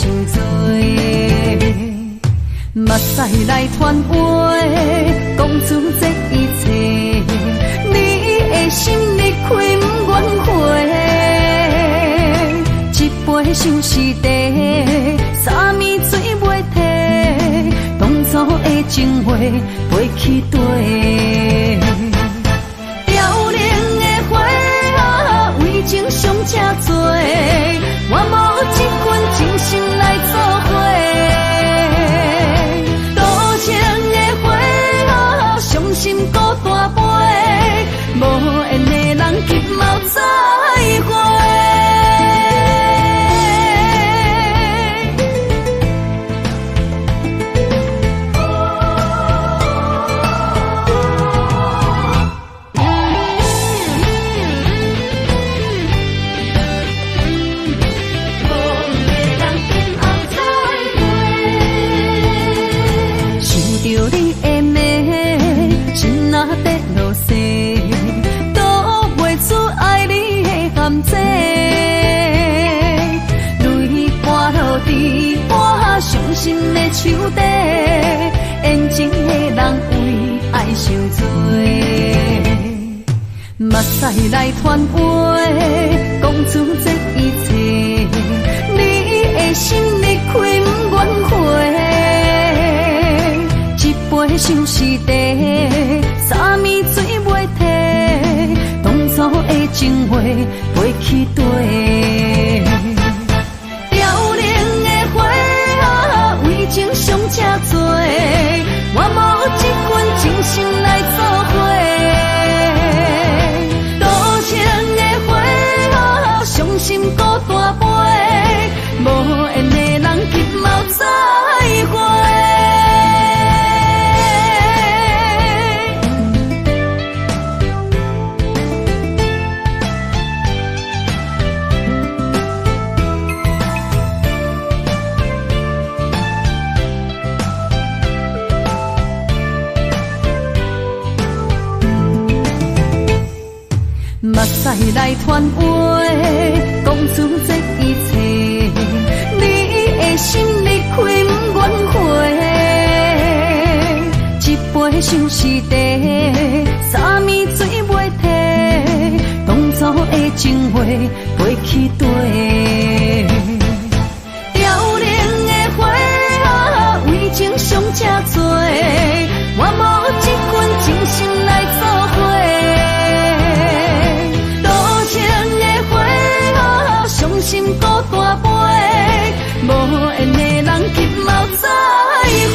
受罪。目屎來傳話，講出這一切，你的心離開毋願回。一杯相思茶，三暝水袂退，當初的情話飛去地。凋零的花啊，為情傷這多，我無這份情深來做伙。多情的花啊，傷心孤單飞，無緣的人今後再會。想著你的暝，心若在落雪，躲袂出愛你的陷阱。淚乾落佇我傷心的手底，緣情的人為愛受罪。目屎來傳話，講出這一切，你的心離開毋願回。一杯相思茶，三暝水袂退，當初的情話飛去地。凋零的花啊，為情傷這多，我無這份情深來做伙。多情的花啊，傷心孤單飛，無緣的人今後再會。目屎來傳話，講出這一切，你的心離開毋願回。一杯相思茶，三暝水袂退，當初的情話飛去地。凋零的花啊，為情傷這多，我無這份情深來做伙。多情的花啊，傷心孤單飛，無緣的人今後再會。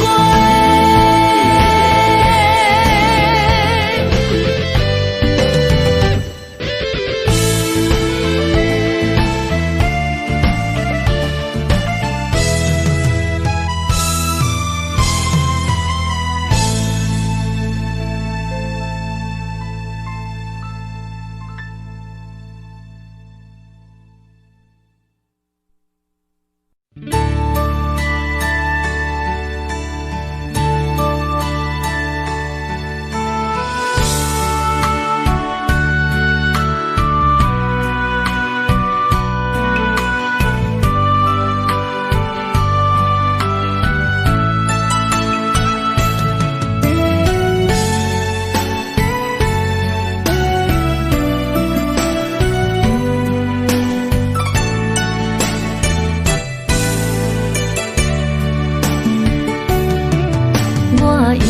我也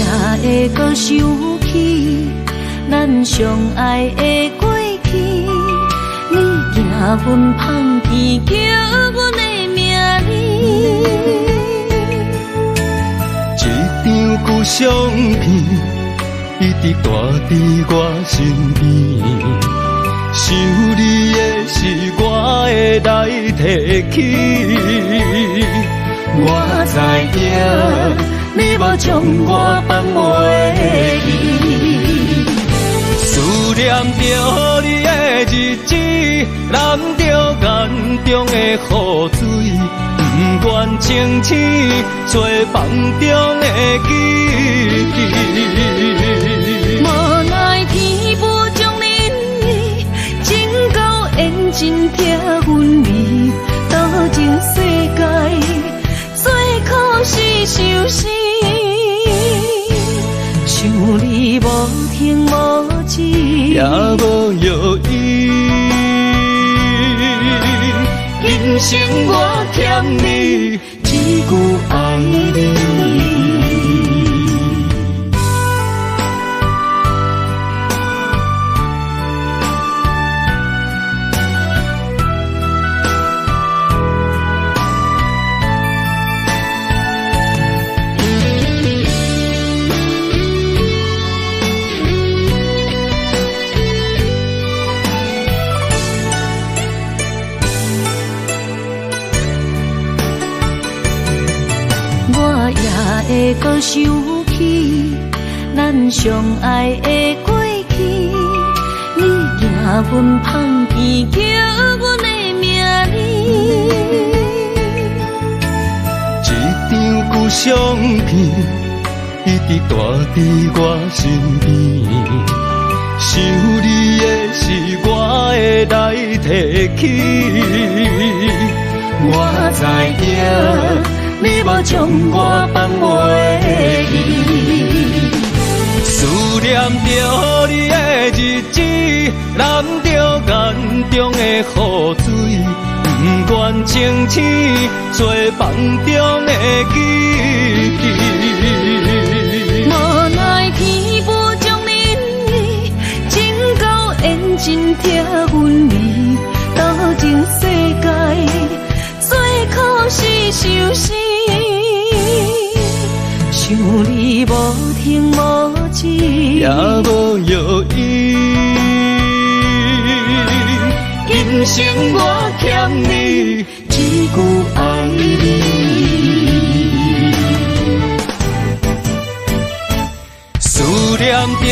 會閣想起咱相愛的過去，你驚阮芳天叫阮的名字。這張舊相片一直蹛佇我身邊，想你的時我會來提起。我知影你無將我放袂記，思念著你的日子，淋著眼中的雨水，不願清醒，做夢中的記憶。無奈天無將恁意，情到緣盡拆分離，多情世界。停無止，也無藥醫。今生我欠你，這句愛你。會閣想起咱相愛的過去，你驚阮芳片叫阮的名字。這張舊相片一直蹛佇我身邊，想你的是我會來提起。我知影你無將我放袂記，思念著你的日子，淋著眼中的雨水，不願清醒，做梦中的记忆。无奈天无将恁离，情到缘尽拆分离，斗阵世界最可惜相思。想你无停無止，也無藥醫。今生我欠你，這句愛你。思念著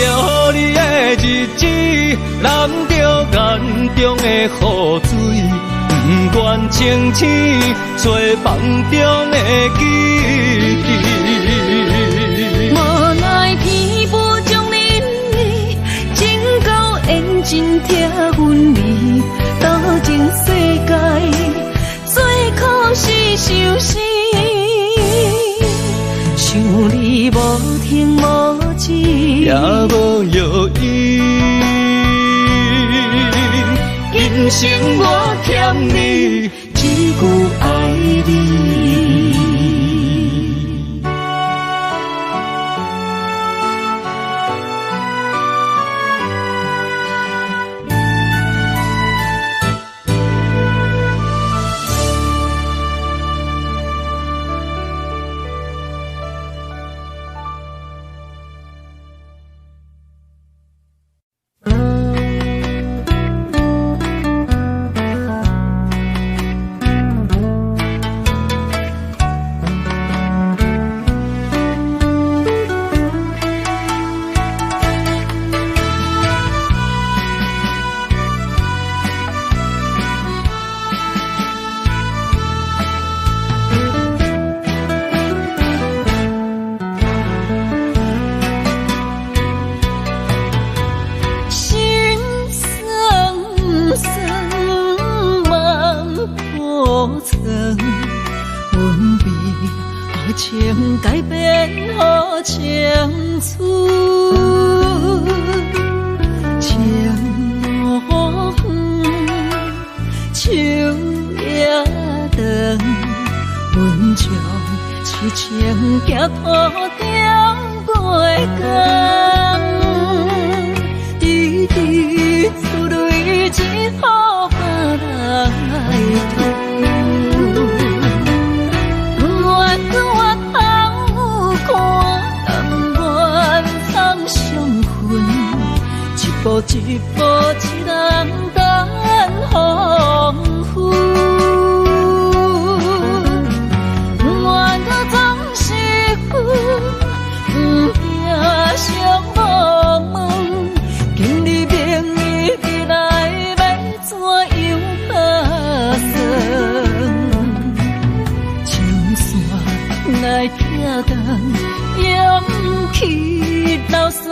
你的日子，淋著眼中的雨水，不願清醒，做梦中的记忆。无奈天无将恁离，情到缘尽拆分离，斗阵世界最可惜相思。想你无停無止，也無藥醫。今生我欠你，這句愛你。勇氣留三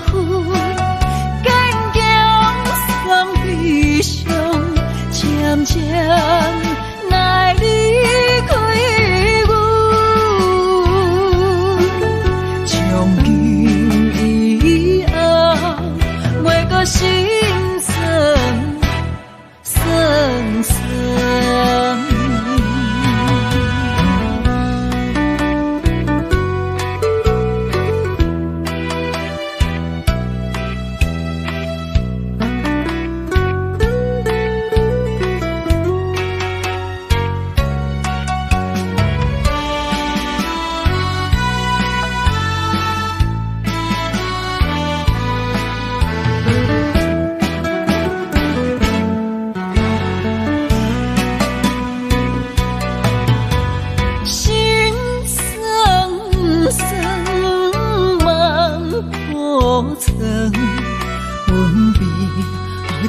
分，堅強。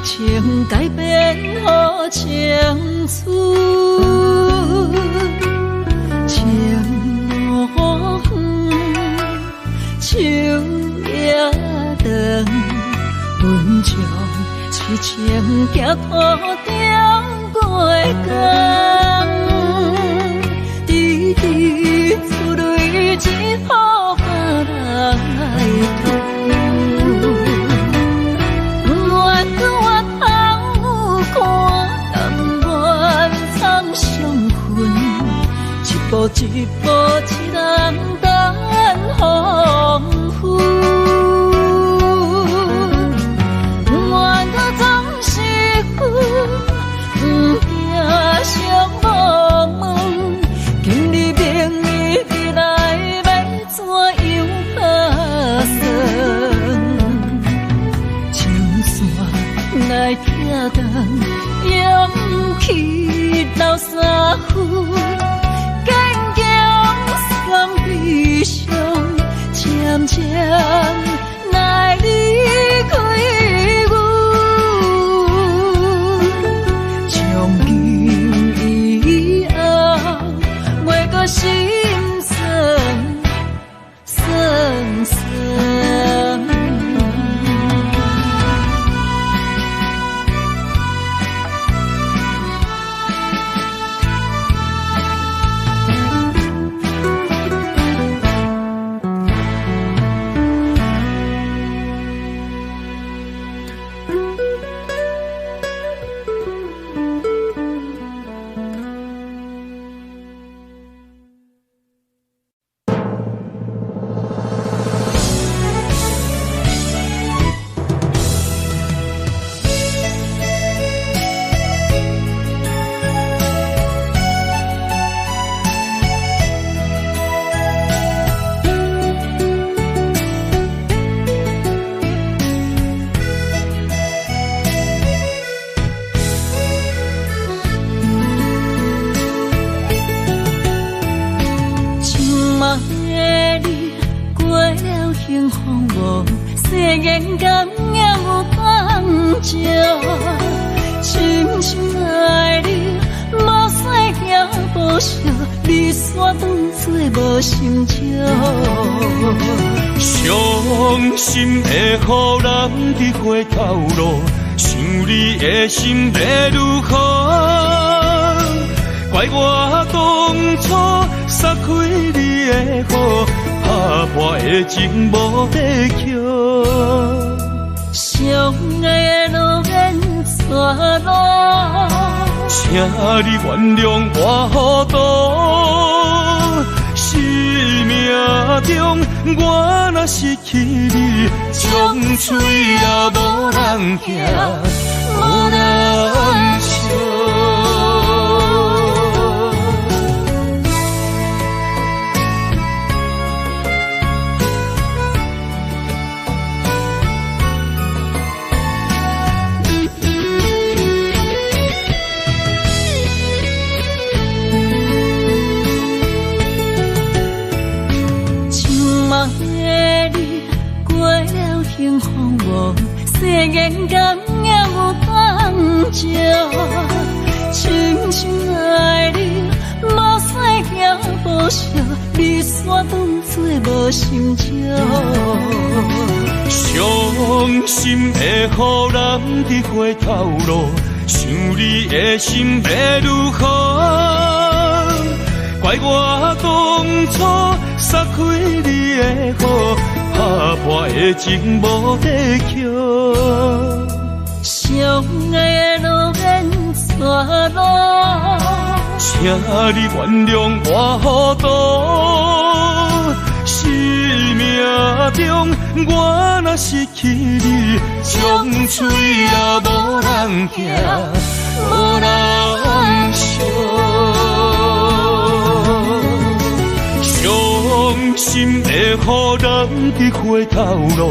情改变予青春，情无远，手也长，阮将痴情寄托中月光，滴滴出泪只予别人来吐。愿阁回头看，甘愿藏伤痕，一步一步一人等黄昏。愿阁总是阮，不惊寂无问，今日明日未来欲怎样打算？情线来拆断，勇气留三分，坚强算悲伤，渐渐来离开阮。从今以后，袂阁心酸，酸酸。伤心的雨淋伫回头路，想你的心欲如何？怪我当初撒开你的好，打破的情无地捡。相爱的路免带路，请你原谅我糊涂。生命中我若失去你，从嘴也无人听，无人笑。誓言敢也有当照，深深爱你，无细惊无惜，你煞当作无心情。伤心的雨淋伫回头路，想你的心欲如何？怪我当初撒开你的好，打破的情无地捡。相爱的路免带路，请你原谅我糊涂。生命中我若失去你，从嘴也无人听，无人笑。伤心的雨淋伫回头路，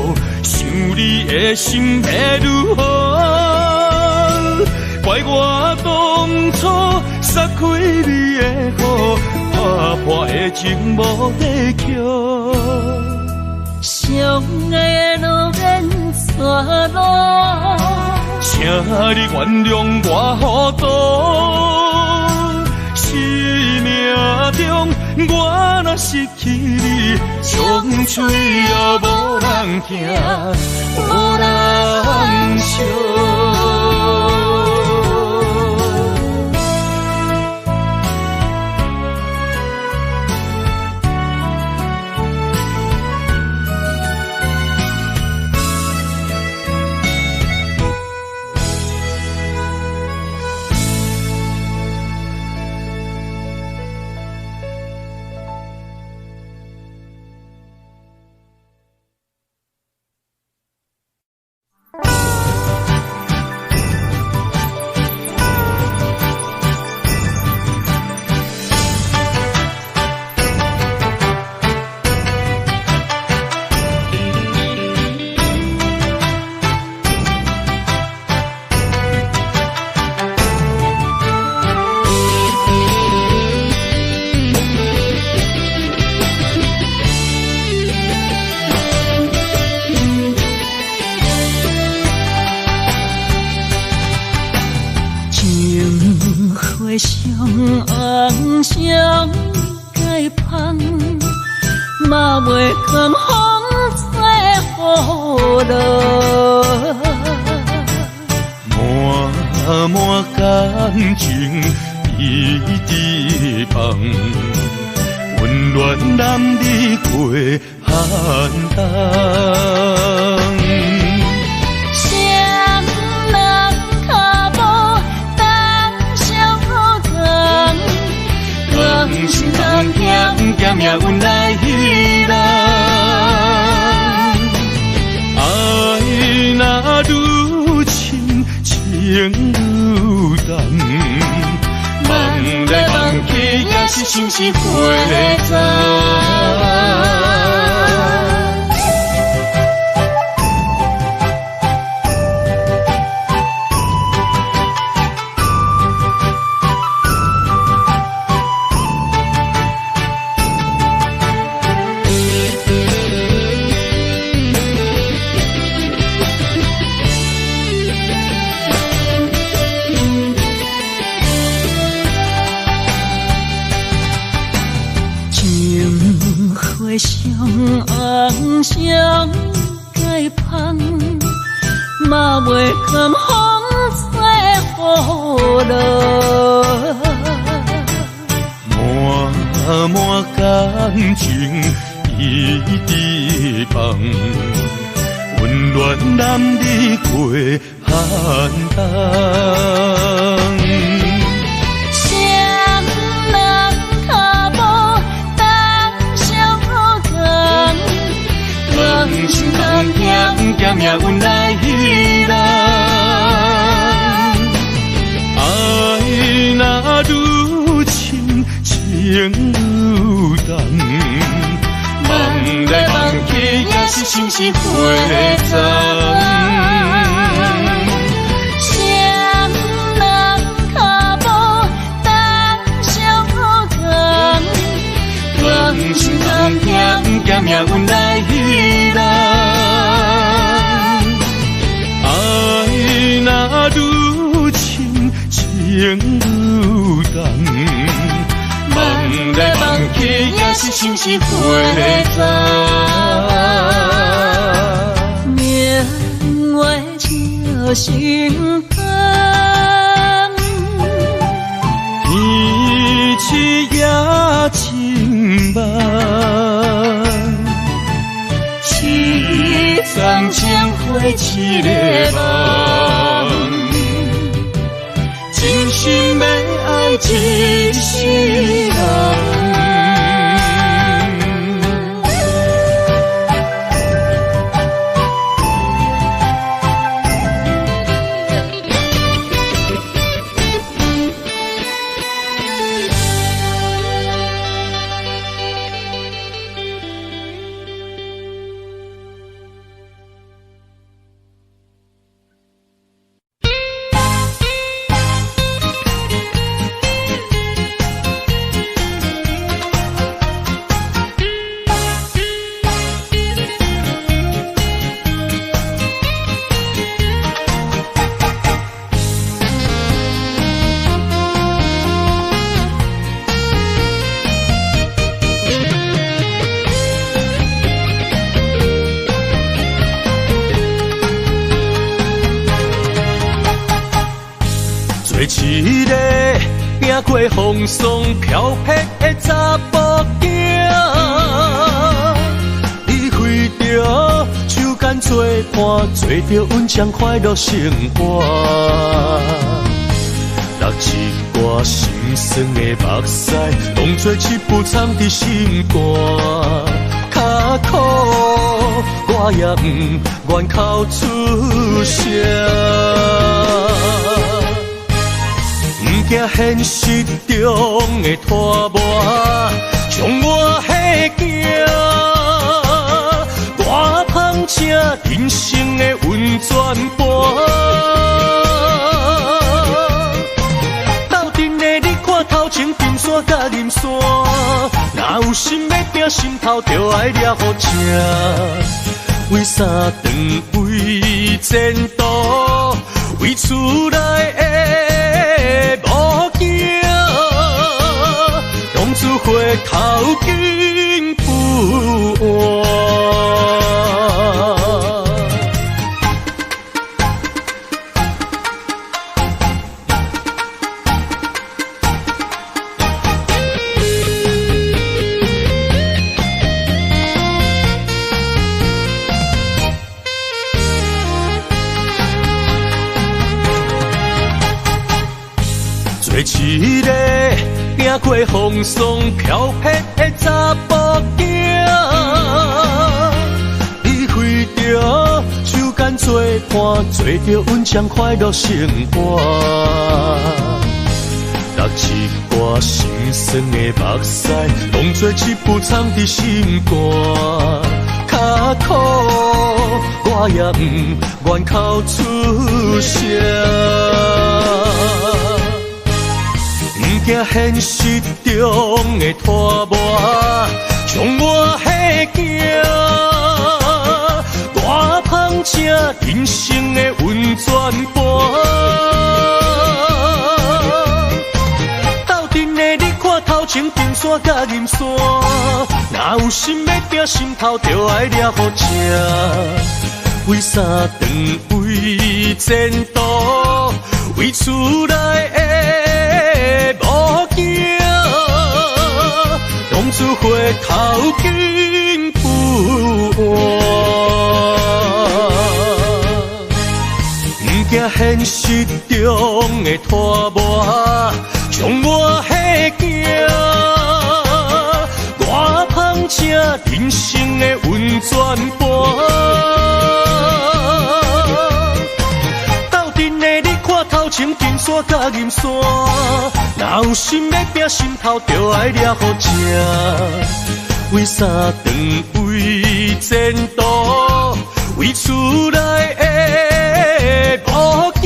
想你的心欲如何？怪我当初撒开你的好，打破的情无地捡。相爱的路免带路，请請你原諒我糊塗。生命中我若失去你，相喙也無人疼，無人惜。一个拼过风霜飘泊的查埔囝，伊为著手牵做伴，做著稳将快乐生活。落一挂心酸的目屎，当作一副藏伫心肝。较苦，我也毋愿哭出声。毋惊现实中的拖磨，将我吓惊。我捧车人生的运转盘。斗阵的你看头前金山佮银山，若有心欲拼心头，就爱掠予正。为三顿，为前途，为厝内的某囝，浪子回头金不换。做一个拼过风霜飘泊的查埔囝，伊为著手牵做伴，做著稳将快乐生活。落一挂心酸的目屎，当作一副藏伫心肝。较苦，我也毋愿哭出声。毋惊现实中的拖磨，将我吓惊。我捧车人生的运转盘。斗阵的你看头前金山佮银山，若有心欲拼心头，就爱掠予正。为三顿，为前途，为厝内的某囝，浪子回头金不换。毋惊现实中的拖磨，将我吓惊。我捧车人生的运转盘。斗阵的你看头前金山佮银山，若有心欲拼心头，就爱掠予正。为三顿，为前途，为厝内的某囝，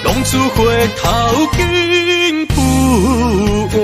浪子回头金不换。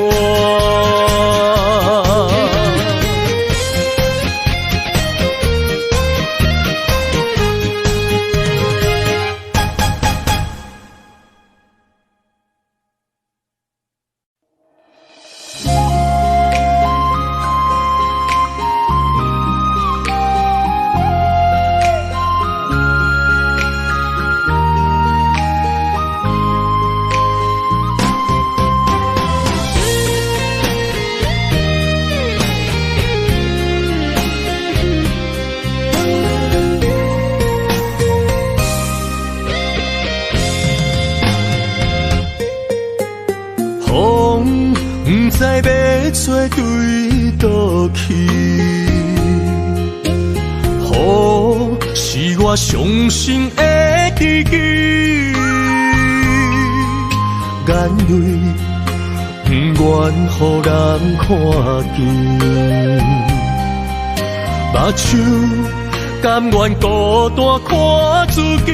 做对倒去，雨是我伤心的知己，眼泪不愿予人看见，目睭甘愿孤单看自己，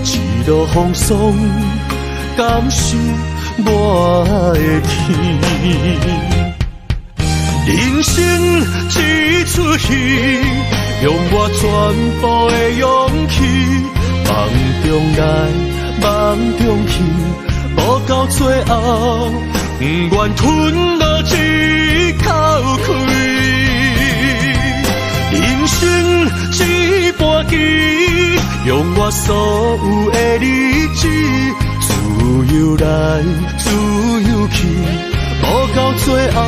一路风霜敢是我的天。人生这出戏，用我全部的勇气，梦中来，梦中去，无到最后，不愿吞落这口气。人生这盘棋，用用我所有的日子，自由來，自由去，無到最後，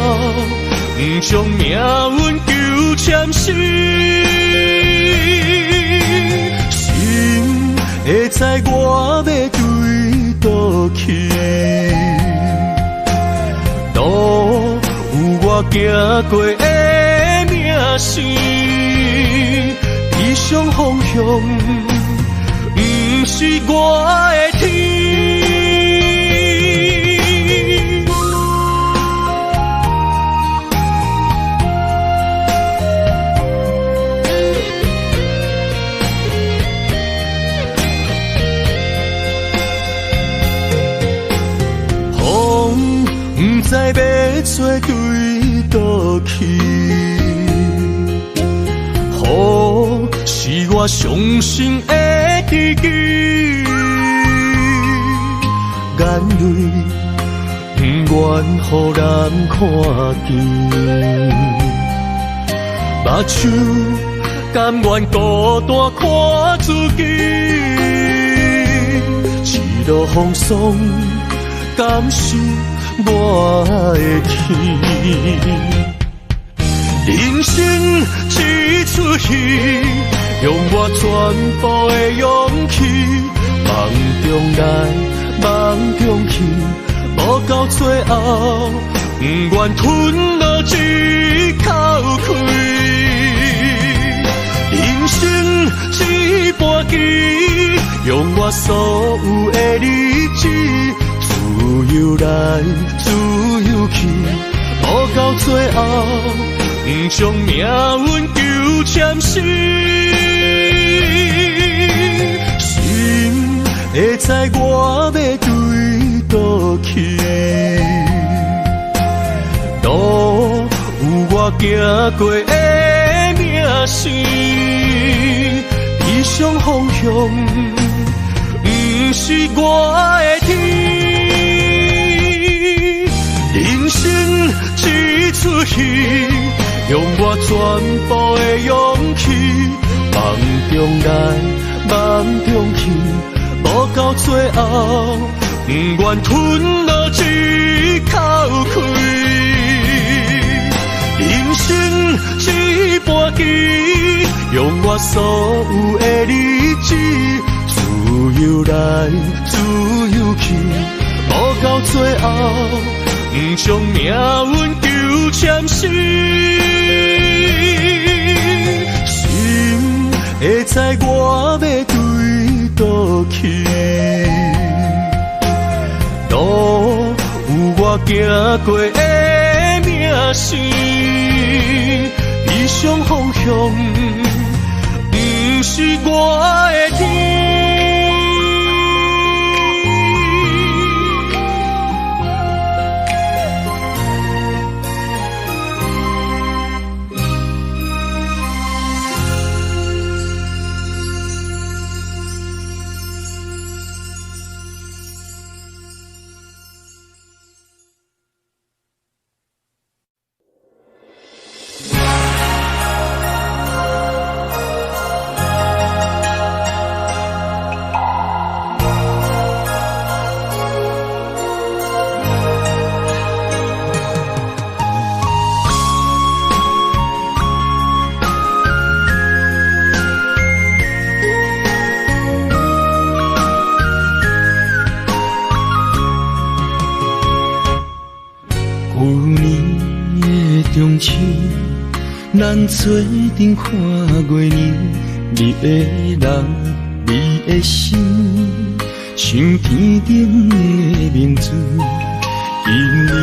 毋將命運求簽死。心會知我欲對佗去，路有我行過的名聲，理想方向，毋是我的天。風毋知欲吹對佗去，雨是我傷心的知己，眼淚毋願予人看見，目睭甘願孤單看自己，一路風霜，敢是我的天。人生這齣戲，用我全部的勇氣，夢中來，夢中去，無到最後，毋願吞落這口氣。人生這盤棋，用我所有的日子，自由來，自由去，無到最後，毋將命運求簽死。心會知我欲對佗去，路有我行過的名聲，理想方向，毋是我的天。人生這齣戲，用我全部的勇氣，夢中來，夢中去，無到最後，毋願吞落這口氣。人生這盤棋，用我所有的日子，自由來，自由去，無到最後，毋將命運求簽死。心會知我欲對佗去，路有我行過的名聲，理想方向，毋是我的天。咱做阵看月娘，你的人，你的心，像天顶的明珠。今年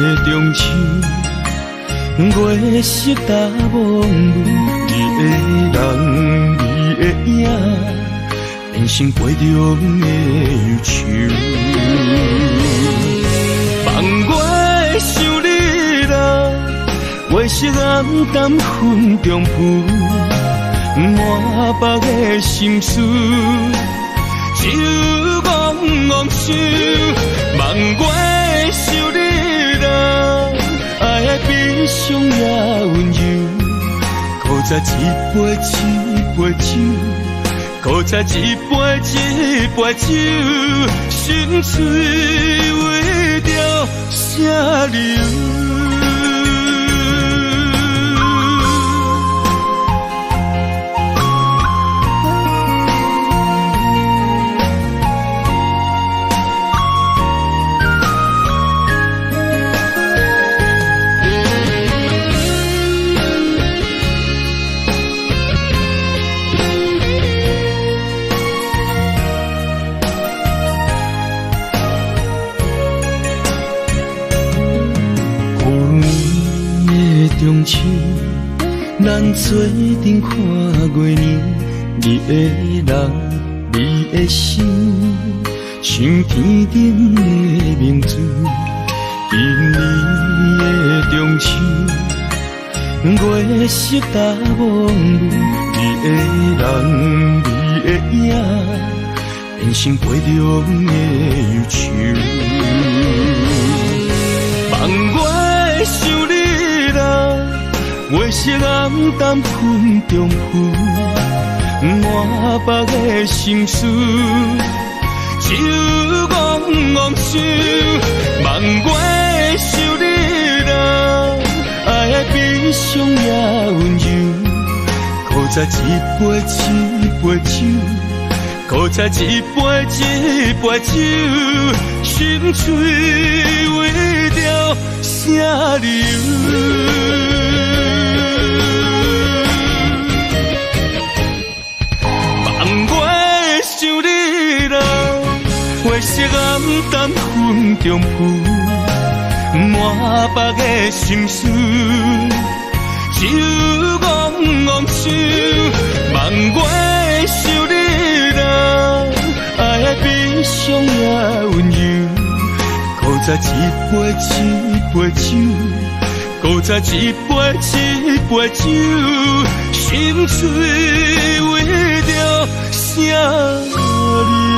的中秋，月色罩暝雾，你的人，你的影，变成杯中的忧愁。放月想你啦。月色暗淡云中浮，满腹的心事，酒戆戆想。望月想你啦，爱的悲伤也温柔，搁再一杯一杯酒，搁搁再一杯一杯酒，心碎为著啥理由？中秋，咱做阵看月娘，你的人，你的心，像天顶的明珠。今年的中秋，月色罩蒙雾，你的人，你的影，变成杯中的忧愁。望月想你啦，月色暗淡云中浮，满腹的心事，酒戆戆想。望月想你啦，爱的悲伤也温柔，搁再一杯一杯酒，搁再一杯一杯酒，心碎为著啥理由？望月想你啦，月色暗淡云中浮，满腹的心事，酒戆戆想。望月想你啦，爱的悲伤也温柔，搁再一杯一杯酒，搁再一杯一杯酒，心碎为著啥理由？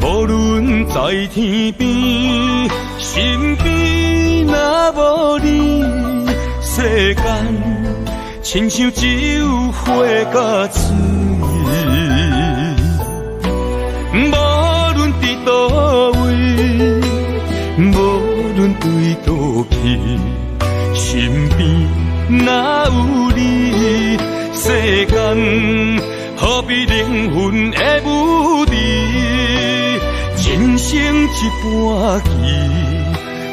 无论在天边，身边若无你，世间亲像只有火佮水。无论伫佗位，无论对佗去，身边若有你，世间好比灵魂的舞池，人生一盘棋，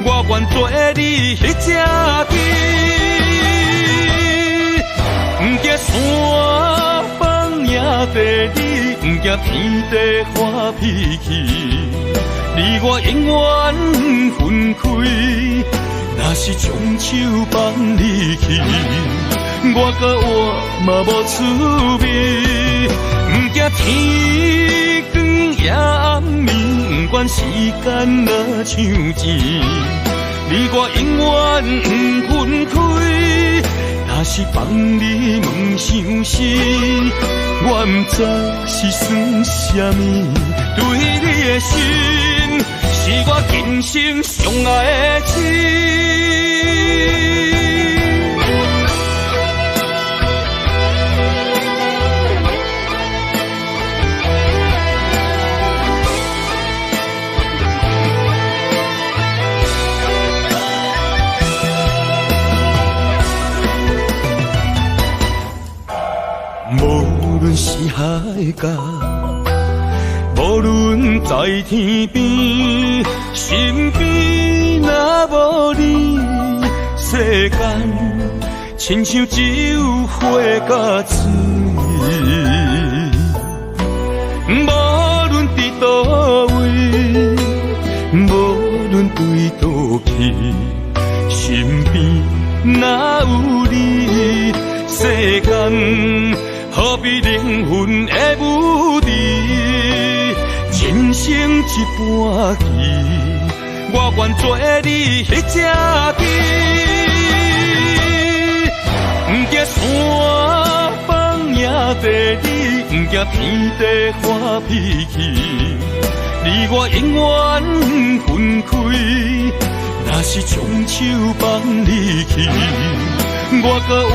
我愿做你彼只棋。不惊山崩也地裂，不惊天地发脾气，你我永远分开。若是将手放你去，我阁活嘛无滋味。不惊天光也暗暝，不管时间若像钱，你我永远不分开。若是放你问相思，我不知是算啥物。对你的心，是我今生上爱的痴。无论是海角，无论在天邊，身邊若無你，世間親像只有火佮水。無論佇佗位，無論對佗去，身邊若有你，世間好比靈魂的舞池。人生一盤棋，我願做你彼隻棋。不驚山崩也地裂，不驚天地發脾氣，你我永遠分開。若是將手放你去，我甲活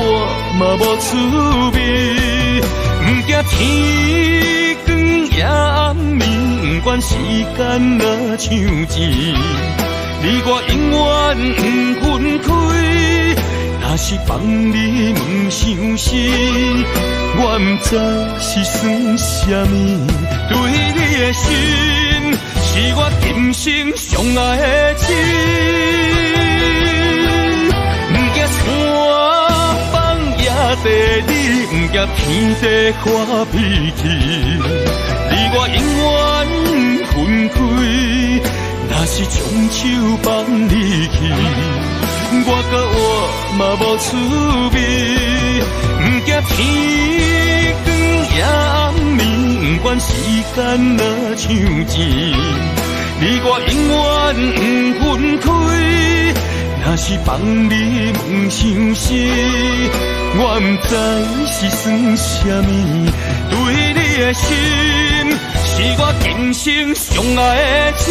嘛無滋味。不驚天光也暗暝，不管時間若像錢，你我永遠不分開。若是放你問相思，我不知是算啥物。對你的心，是我今生上愛的痴。不驚山崩也地裂，不驚天地發脾氣，你我永遠分開。若是將手放你去，我甲活嘛無滋味。不驚天光也暗暝，不管時間若像錢，你我永遠不分開。若是放你問相思，我不知是算啥物。對你的心，是我今生上愛的痴。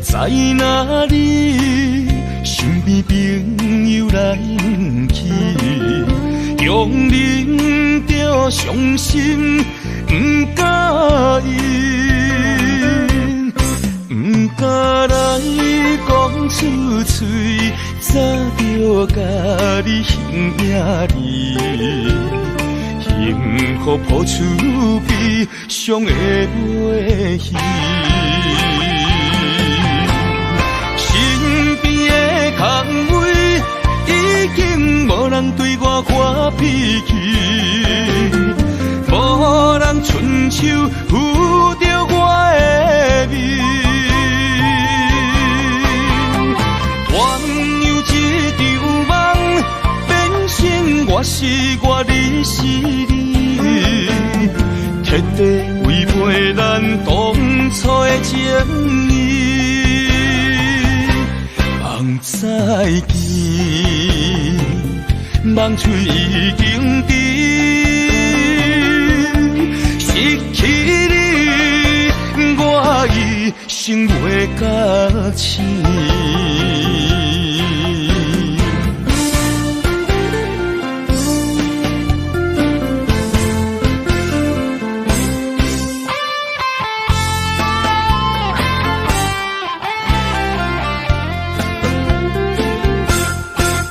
在哪里？身邊朋友來去，強忍著傷心，不敢言，不敢來講出嘴，早就佮你形影離，幸福抱出悲傷的袂去。空位已經無人對我發脾氣，無人伸手扶著我的面。鸳鸯一場夢，變成我是我，你是你，徹底違背咱當初的情義。夢再見，夢碎已經甜，失去你，我一生袂覺醒。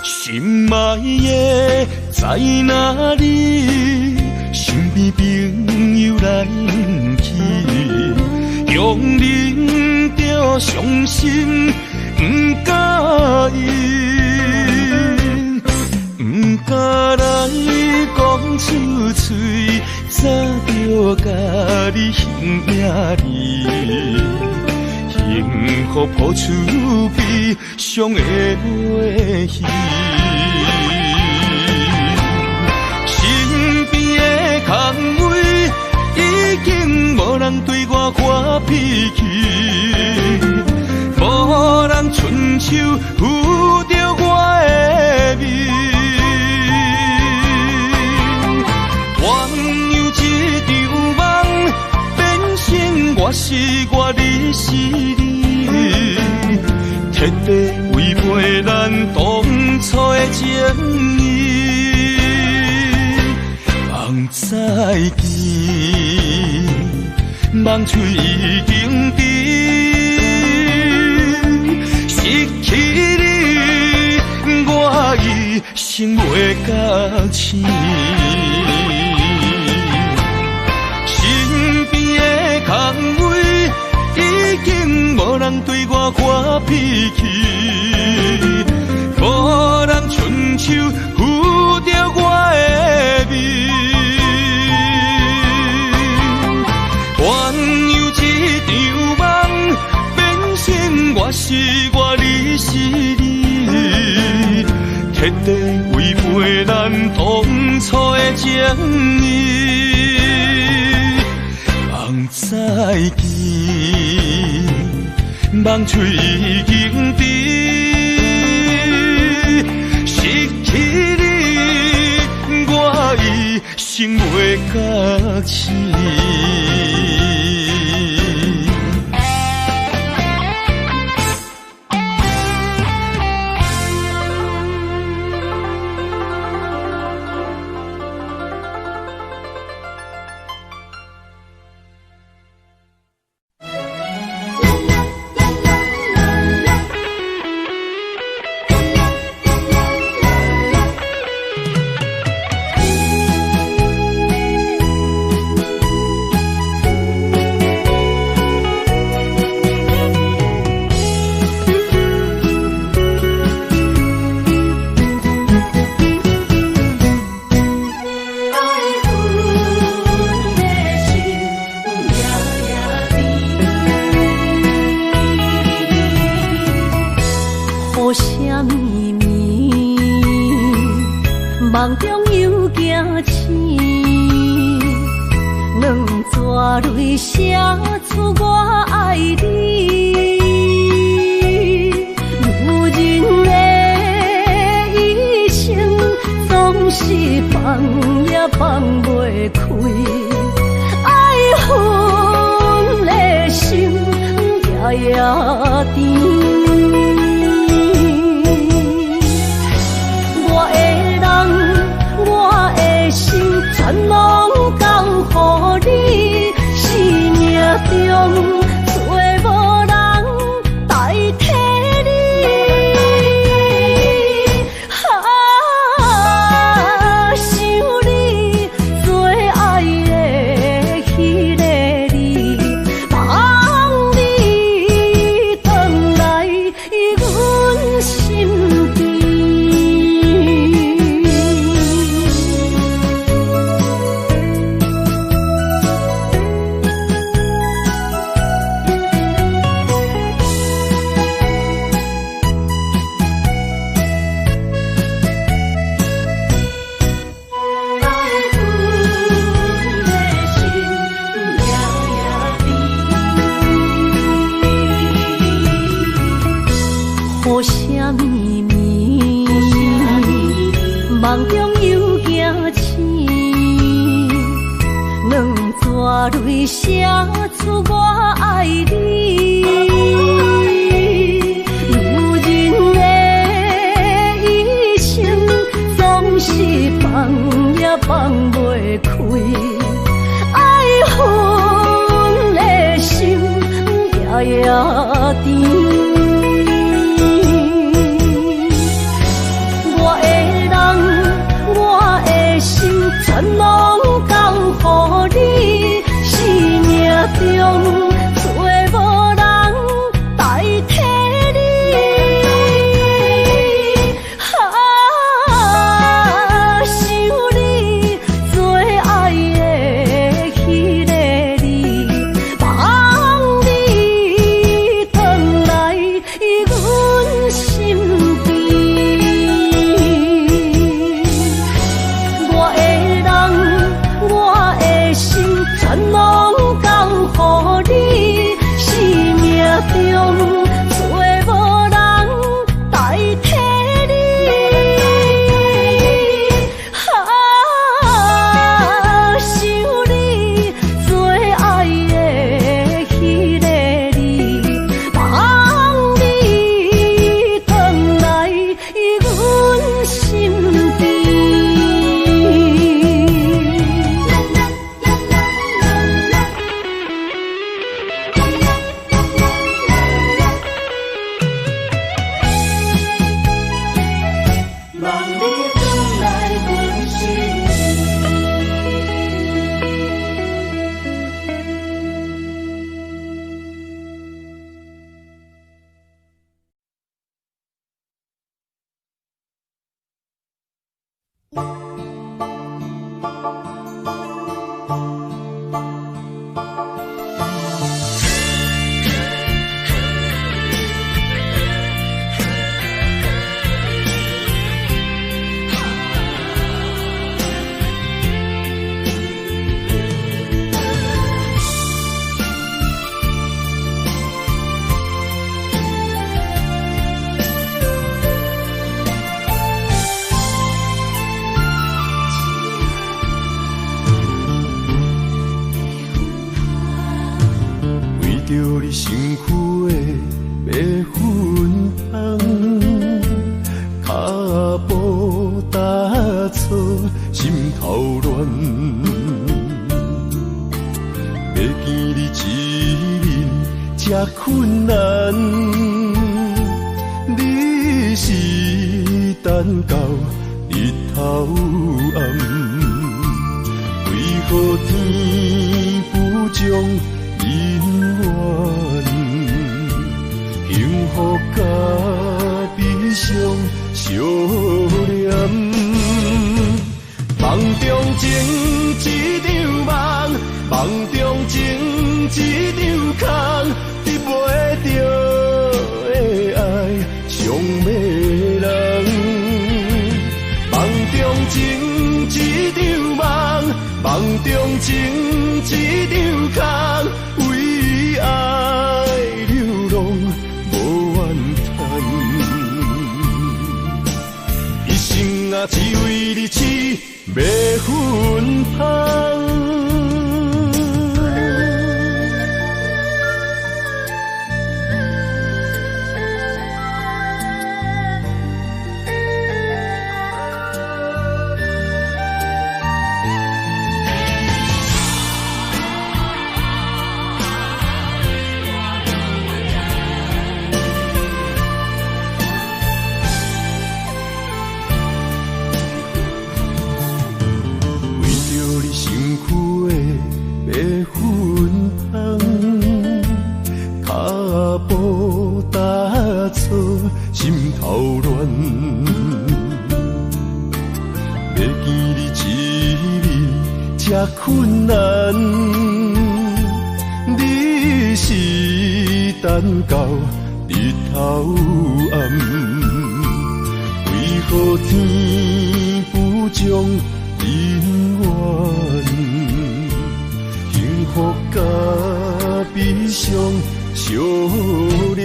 心愛的在哪裡？身邊朋友來去，強忍著傷心，不敢言，不敢來講出嘴，早就佮你形影離，幸福予谱出悲伤的袂戏。身边的空位，已经无人对我发脾气，无人伸手扶著我的面。鸳鸯一场梦，变成我是我，你是你，彻底违背咱当初的情义。梦再见，梦碎已经甜，失去你，我一生袂觉醒。身边的空位，已经无人对我发脾气，无人伸手扶著我的面。鸳鸯一场梦，变成我是我，你是你，彻底违背咱当初的情义。梦再见，梦碎已经甜，失去你，我一生袂觉醒。梦中又惊醒，两撮泪写出我爱你。女人的一生总是放也放袂开，爱恨的心夜夜甜。全拢交予你，生命中做无人代替你。啊，想你最爱的彼个你，望你转来阮身边。梦中又惊醒，两撮泪写出我爱你。女人的一生总是放也放袂开，爱恨的心夜夜甜。全拢交予你，生命中做无人代替你。啊，想你最爱的彼个你，望你转来。轉來阮身为著你身躯的白粉芳，跤步踏错，心头乱。欲见你一面这困难，你是等到日头暗，为何天不将姻缘，幸福佮悲伤相连。梦中情一场梦，梦中情一场空，得袂著的爱伤迷人。梦中情一场梦，梦中情一场空，为爱流浪无怨叹，一生啊只为你痴迷芬芳。为著你身躯的白粉芳，跤步踏错，心头乱。欲见你一面这困难，你是等到日头暗，为何天不将姻缘，幸福佮悲伤相连。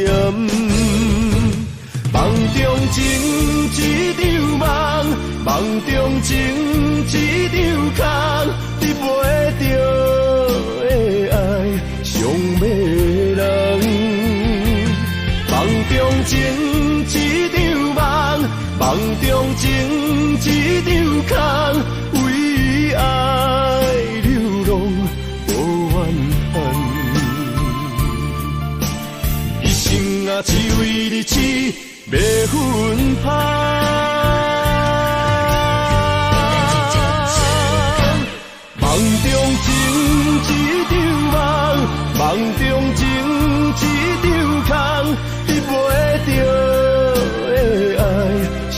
梦中情一场梦，梦中情一场空，得袂著的爱伤迷人。梦中情一场梦，梦中情一场空，为爱流浪无怨叹，一生啊只为你痴迷芬芳。梦中情一场梦，梦中情一场空，得袂著的爱伤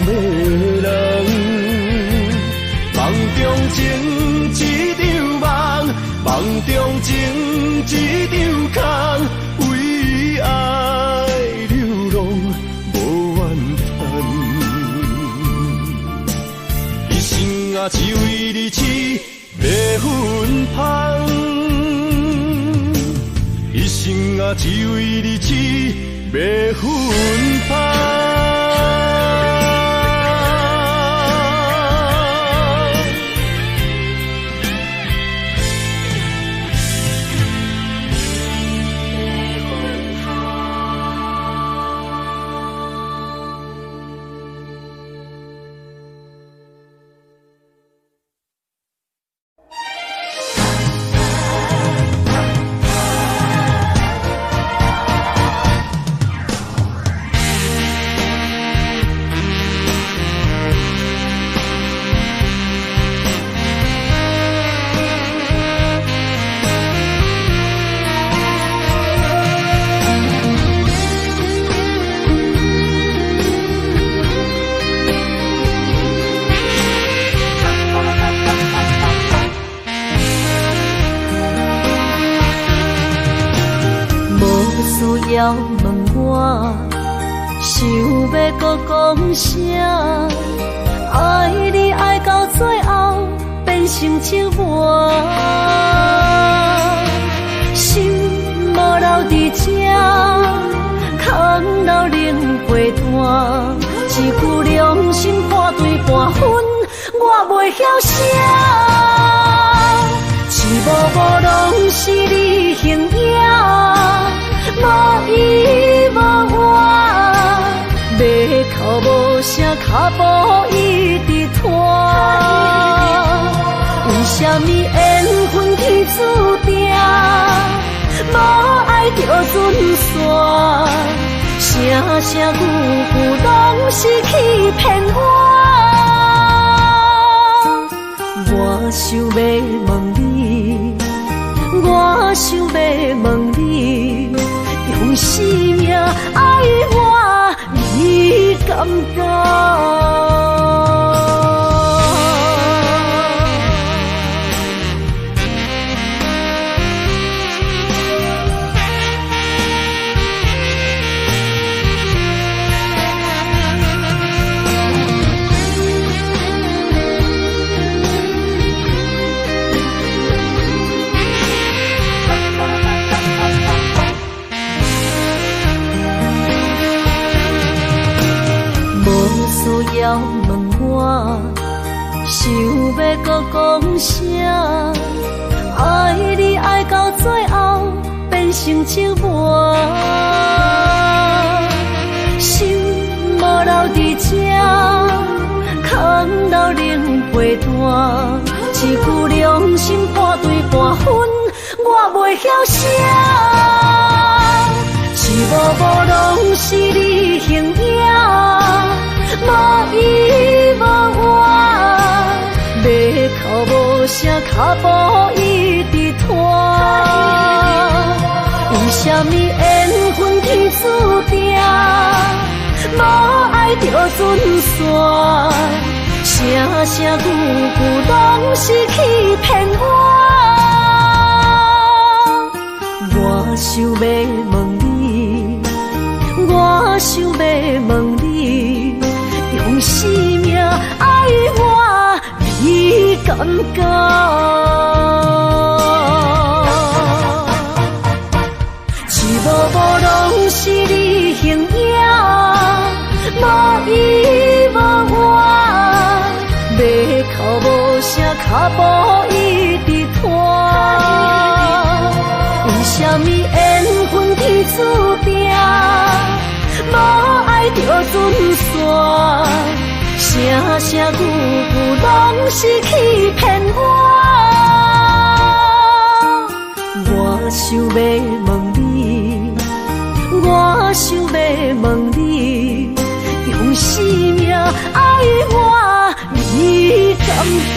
迷人。梦中情一场梦，梦中情一场空，为爱流浪无怨叹，一生啊只为你痴迷芬芳，一生啊只为你痴迷芬芳。要問我，想欲閣講啥？愛你愛到最後變成折磨，心無留佇這，空留冷被單，一句良心破對半分，我袂曉寫。一幕幕攏是你形影，無依無我，欲哭無聲，跤步一直拖。為啥物緣分天注定，無愛就準散，聲聲句句攏是欺騙我。我想欲問你，我想欲問你，用生命愛我，你敢敢？需要問我，想欲閣講啥？愛你愛到最後變成折磨，心無留佇這，空留冷被單，一句良心破對半分，我袂曉寫。一幕幕攏是你形影，無依無我，欲哭無聲，跤步一直拖。為啥物緣分天注定，無愛就準散，聲聲句句攏是欺騙我。我想欲問你，我想欲問你，用生命愛我，你敢敢？一幕幕攏是你形影，無依無我，欲哭無聲，跤步一直拖。為啥物緣分天注定，無愛就準散，聲聲句句攏是欺騙我。我想欲問你，我想欲問你，用生命愛我，你敢敢？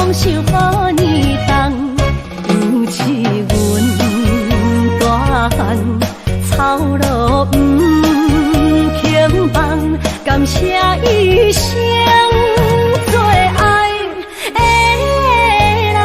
丰收予你重，犹似阮大汉操劳毋肯放，感谢一生最爱的人。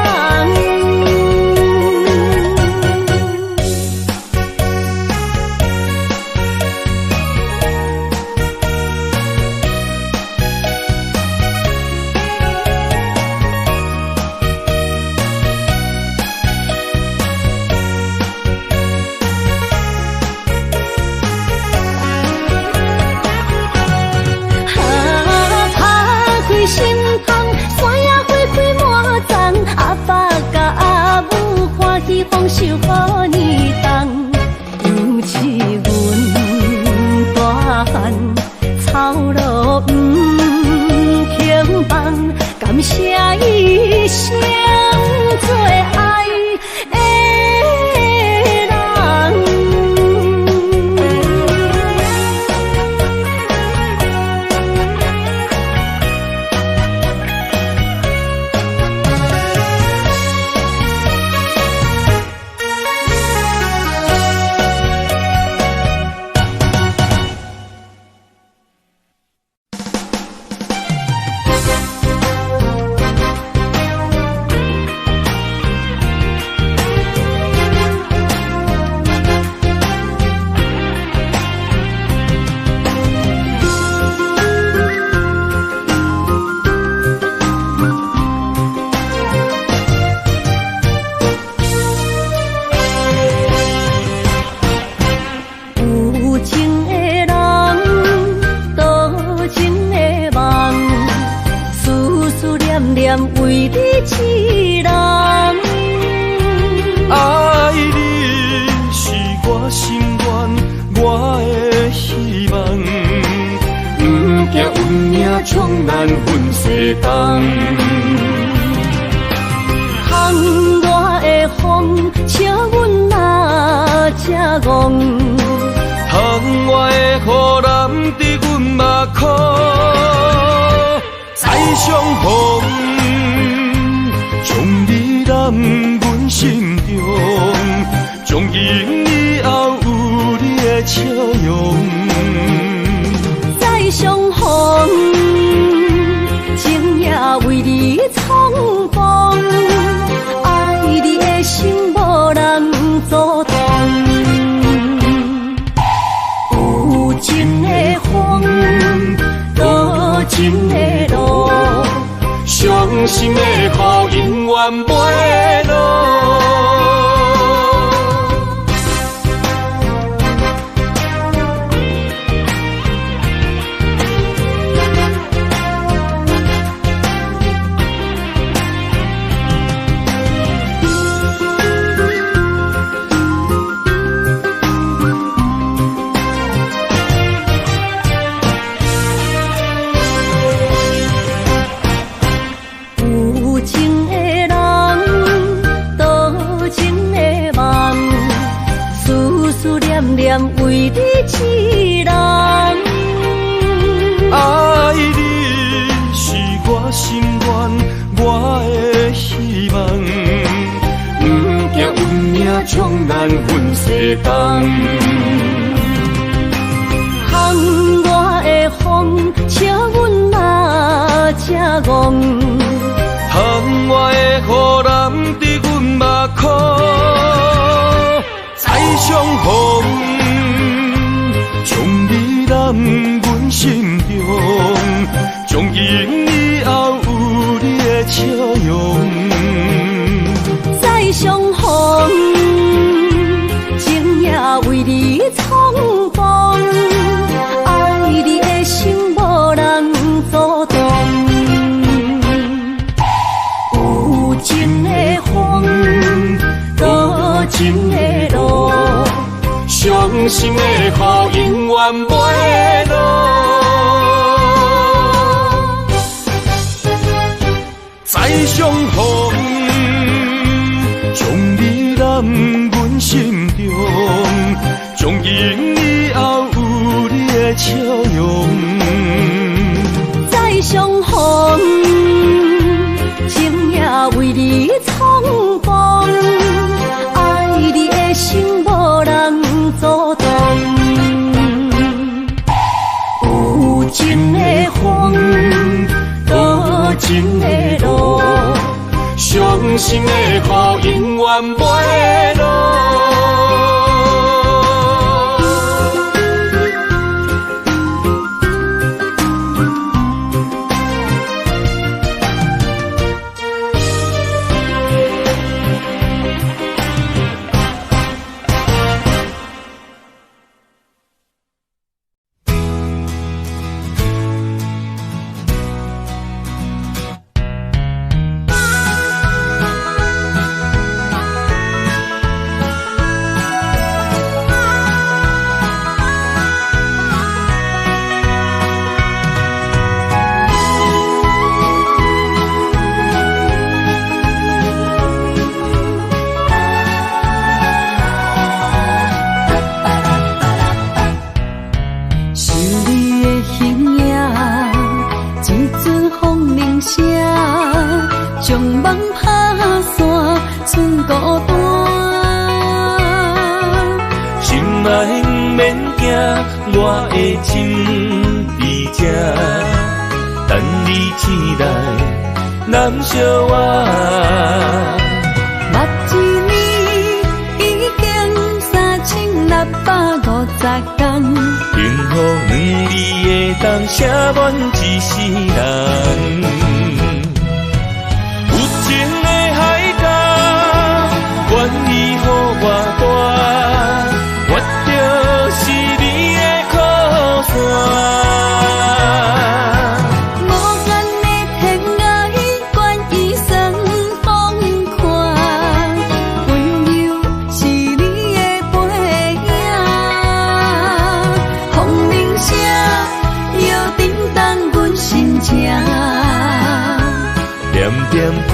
啊，拍开心窗，山野花开满丛，阿爸佮阿母欢喜丰收予你重，犹似阮大汉操劳毋肯放，感谢一生最爱的人。有情的人，多情的梦，思思念念为你一人。爱你是我心愿，我的希望。不惊运命将咱分西东。窗外的风，笑阮若这戆。窗外的雨淋伫阮目眶，再相逢，将你揽阮心中，从今以后有你的笑容。再相逢，情也为你重逢，爱你的心无人阻挡。有情的风，多情的路，伤心的雨永远袂落。有情的人，多情的梦，思思念念为你一人。爱你是我心愿，我的希望。不惊运命将咱分西东。窗外的风，笑阮若这戆。窗外的雨淋伫阮目眶，再相逢，将你揽阮心中，从今以后有你的笑容。再相逢，情也为你重逢，爱你的心无人阻挡。有情的风，多情的路，伤心的雨永远袂落。再相逢，将你揽阮心中，从今以后有你的笑容。再相逢，情也情的路，傷心的雨永遠袂落。想你的形影，一阵風鈴聲，將夢拍散，剩孤單。心愛毋免驚，我的情佇這，等你醒來，攬惜我。捌一年已經3650工，幸福兩字會當寫滿一世人。有情的海角，願意予我大，我就是你的靠山。無間的天涯，願意算風寒，溫柔是你的背影。風鈴聲又震動阮心情。點點看，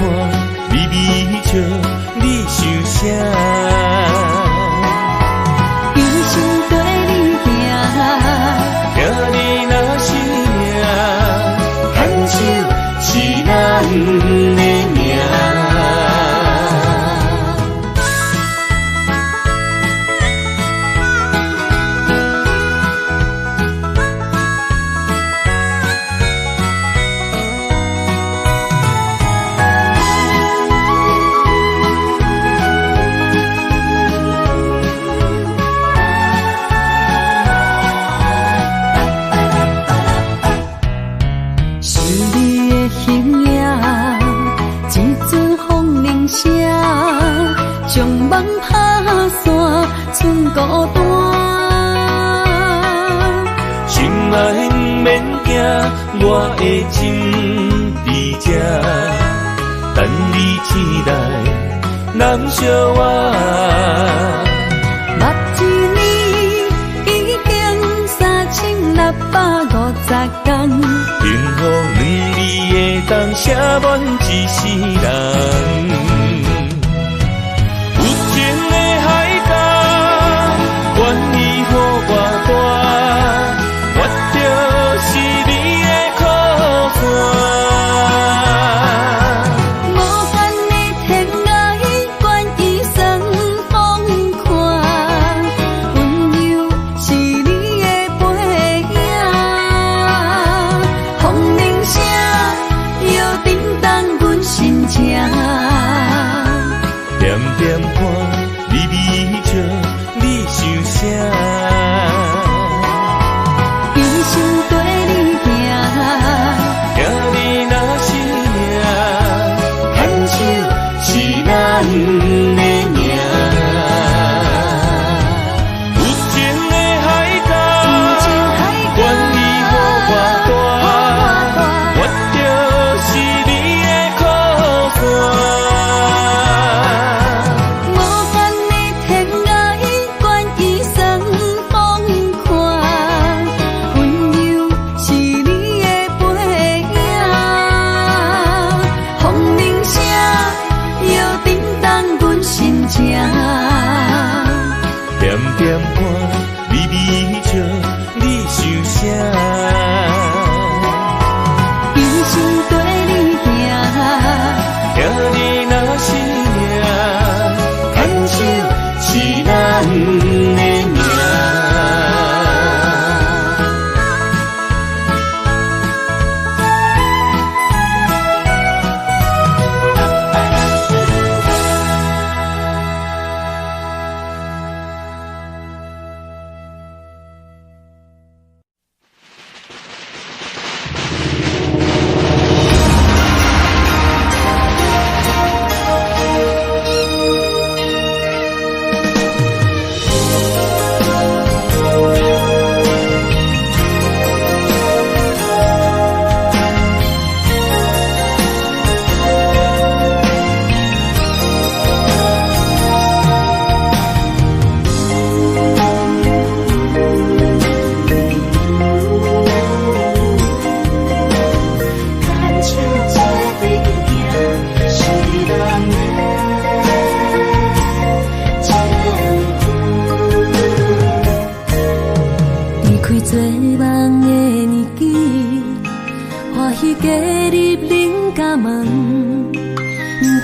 微微笑，你想啥？一生綴你行，聽你若是命，牽手是咱的命。想你的形影，一阵風鈴聲，將夢拍散，剩孤單。心愛毋免驚，我的情佇這，等你醒來，攬惜我。捌一年已經3650工，幸福兩字會當寫滿一世人。有情的海角，願意予我大，我就是你的靠山。無間的天涯，願意算風寒，溫柔是你的背影。風鈴聲又震動阮心情。點點看，微微笑，你想啥？一生綴你行，聽你若是命，牽手是咱的命。有情的海角，願意予我大，我就是你的靠山。無間的天涯，願意算風寒，溫柔是你的背影。風鈴聲又震動阮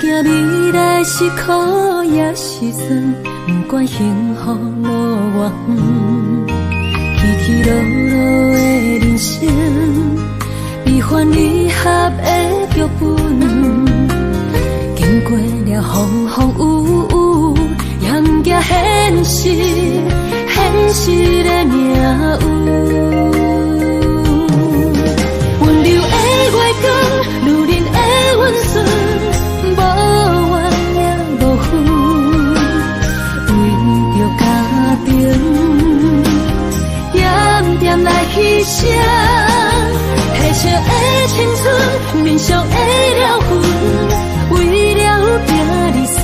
驚未來是苦抑是酸，不管幸福路偌遠，起起落落的人生，悲歡離合的劇本，經過了風風雨雨，也毋驚現實，現實的命運。溫柔的月光，女人的溫順，無怨也無恨，為著家庭，點點來犧牲，褪色的青春，面上的了痕，為了囝兒孫，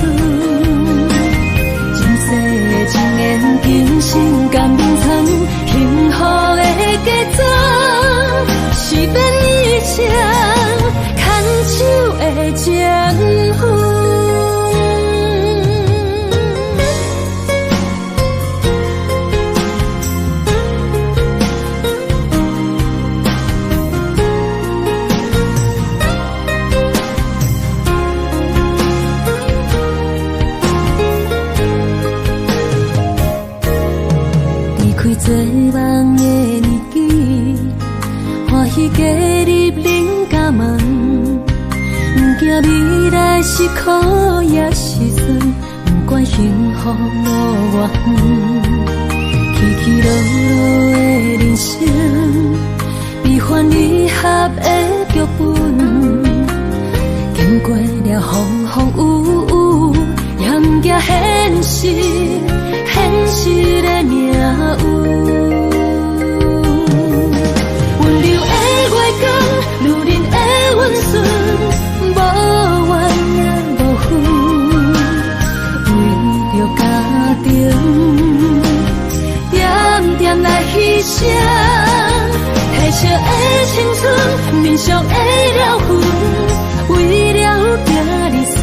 前世的情緣，今生甘眠藏，幸福的嫁妝，是免一生牽手的情分。離開做夢的年紀，歡喜加入恁家門，毋驚未來是苦抑是酸，不管幸福路偌遠，起起落落的人生，悲歡離合的劇本，經過了風風雨雨，也毋驚現實，現實的命運。溫柔的月光，女人的溫順，無怨也無恨，為著家庭，點點來犧牲，褪色的青春，面上的了痕，為了囝兒孫，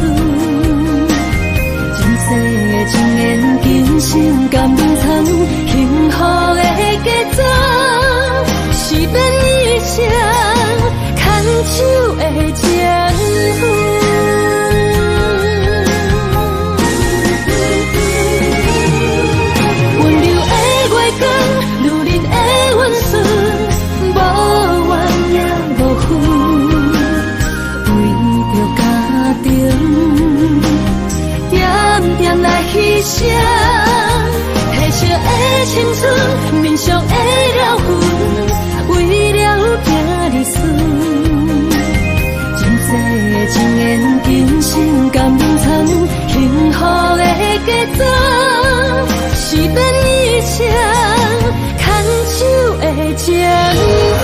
前世的情緣，今生甘眠藏，幸福的嫁妝，是免一生牽手的情分。溫柔的月光，女人的溫順，無怨也無恨，為著家庭，點點來犧牲，褪色的青春，面上的了痕，為了囝兒孫，前世的情緣，今生甘眠藏，幸福的嫁妝，是免一生牽手的情分。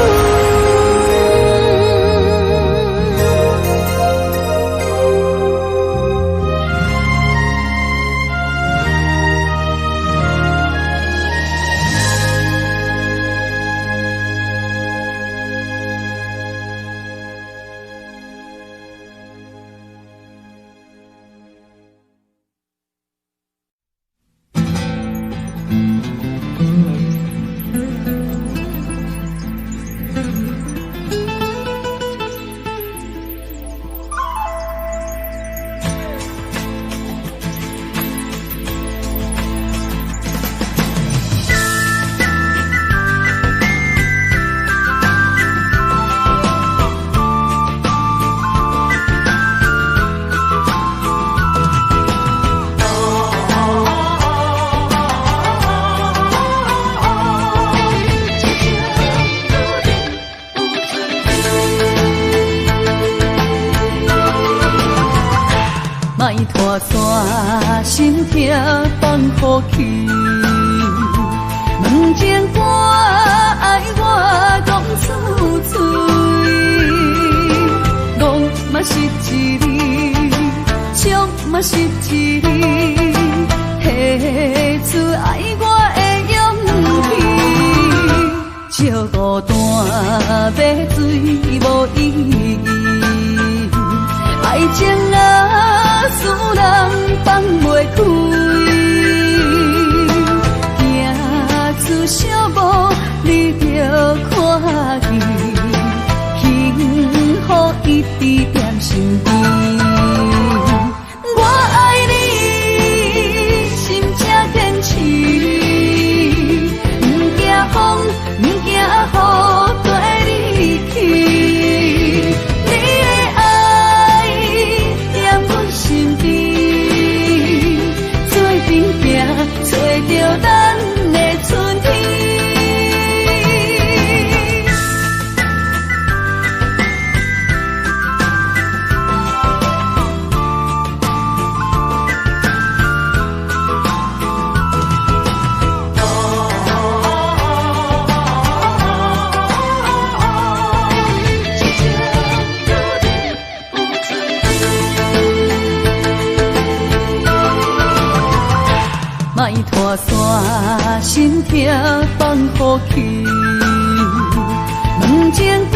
莫拖山，心痛放予去。问情歌爱我讲出嘴，戆嘛是一字，笑嘛是一字，提出爱我的勇气。笑孤单欲醉无意义，爱情啊，使人放袂开，行出小步，你就看见，幸福一直踮身边。莫拖线，心痛放予去。问情歌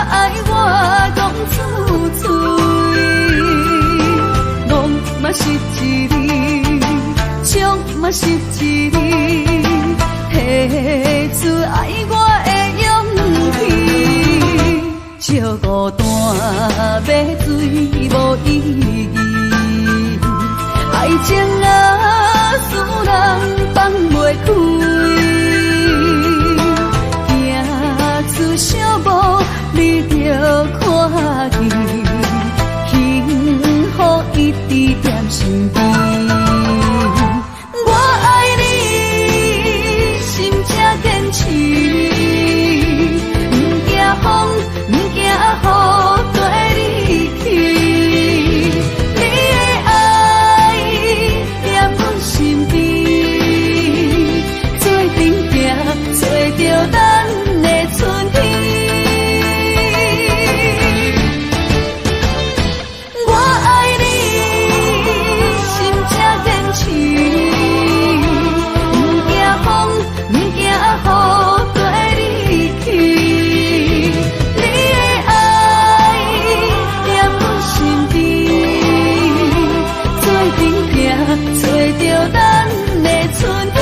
爱我讲出嘴，戆嘛是一字，笑嘛是一字，提出爱我的勇气。笑孤单买醉无意义，爱情啊，使人放袂开，行出小步你就看见，幸福一直踮身边。我爱你，心才坚持，毋惊风，毋惊雨，跟你去。你的爱踮阮身边，做阵行，找著咱的春天。我爱你，心才坚持，毋惊风，毋惊雨，跟你去。你的爱踮阮身边，做阵行，找著咱的春天。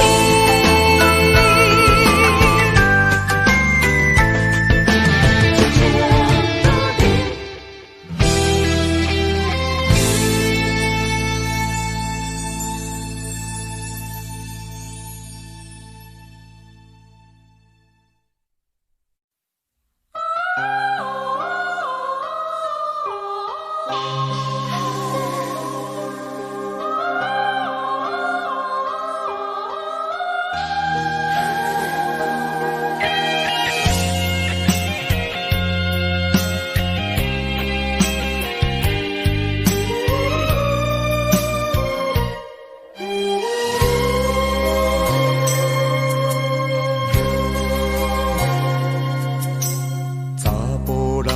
查埔人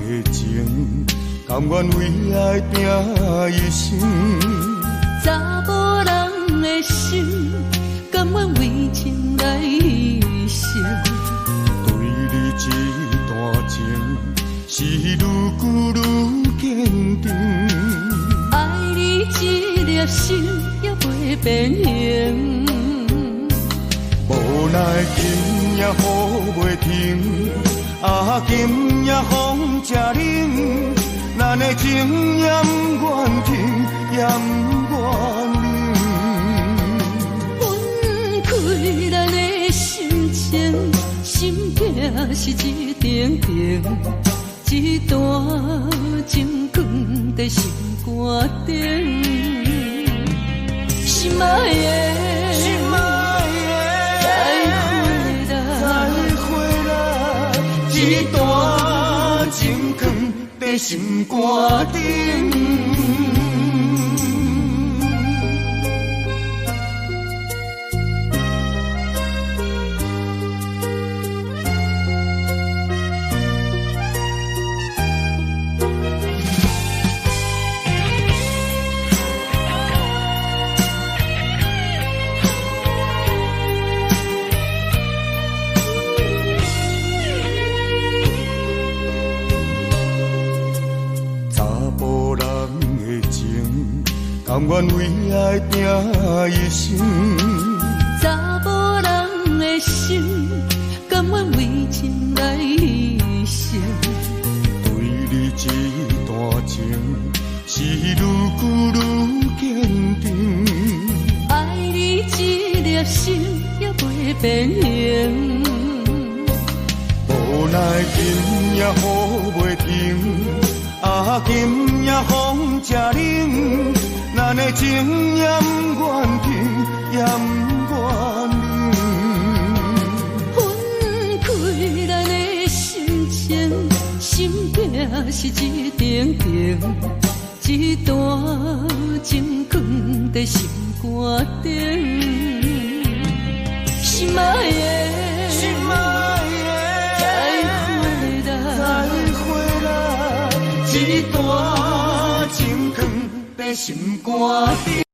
的情，甘愿为爱拼一生。查某人的心，甘愿为情来牺牲。对你这段情，是愈久愈坚定。爱你这粒心也袂变形。无奈今夜雨袂停，啊，今夜风正冷，咱的情也毋愿停，也毋愿冷。分开咱的心情，心痛是一定定，这段情藏在心肝顶。心爱的，心爱的，再会啦，再会啦，这段情藏在心肝顶。查埔人的情，甘愿为爱拼一生。查某人的心，甘愿为情来牺牲。对你这段情，是愈久愈坚定。爱你这粒心也袂变形。无奈今夜雨袂停，啊，今夜风正冷，咱的情也毋愿停，也毋愿冷。分开咱的心情，心痛是一定定，这段情藏在心肝顶。心爱的，心爱的，再会啦，再会啦，这段情藏在心肝顶。